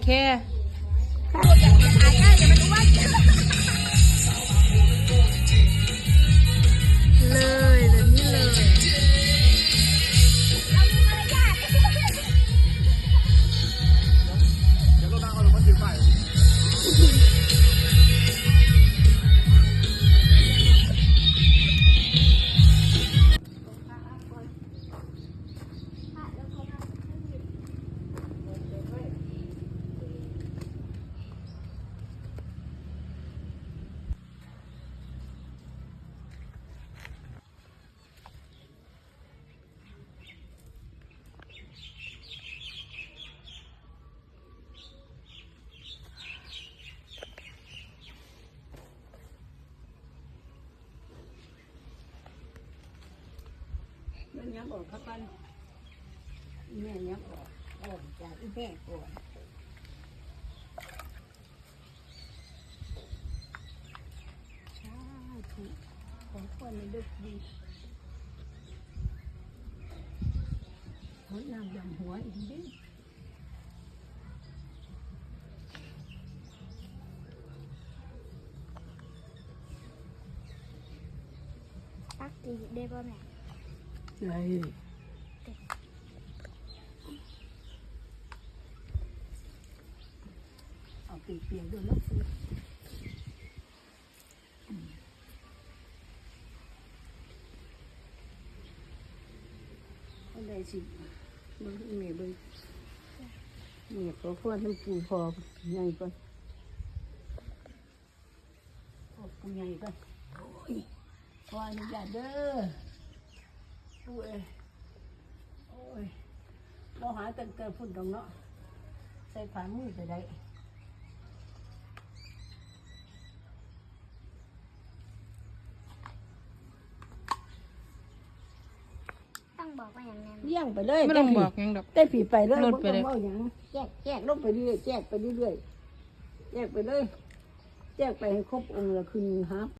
ເຄ ເລີຍ ແບບນີ້ເລີຍ. ມັນຍັງອອກເຂົ້າກັນ ແມ່ຍັງອອກ ອອກຈາກອີແມ່ກ່ອນ. ສາທຸ ຂໍພອນໃຫ້ເດັກດີ ຫົດນ້ຳດຳຫົວອີກເດ້. ຕັກກິນໄດ້ບໍ່ແມ່? ໄດ້. ເອົາປຽກໆ ດ້ວຍເນາະ. ອັນໃດຊິເບິ່ງ ອີແມ່ເບິ່ງ ແມ່ຂໍພອນນຳປູ່ພໍ່ໃຫຍ່ກ່ອນ ພໍ່ປູ່ໃຫຍ່ກ່ອນ. ໂອ້ຍ ຂໍອະນຸຍາດເດີ ປູ່ເອີຍ. ໂອ້ຍ ບໍ່ຫາຕັ້ງແຕ່ພຸ້ນດອກເນາະ ໃສ່ຝ່າມືກໍໄດ້. ຕ້ອງບອກວ່າຫຍັງແດ່? ລ້ຽງໄປເລີຍ ບໍ່ຕ້ອງບອກຫຍັງດອກ ແຕ່ຜີໄປເລີຍ ລົດໄປເລີຍ ບໍ່ຕ້ອງເວົ້າຫຍັງ. ແຈກ ແຈກລົງໄປເລື້ອຍໆ ແຈກໄປເລື້ອຍໆ ແຈກໄປເລື້ອຍໆ ແຈກໄປໃຫ້ຄົບອົງ ແລ້ວຂຶ້ນຫາ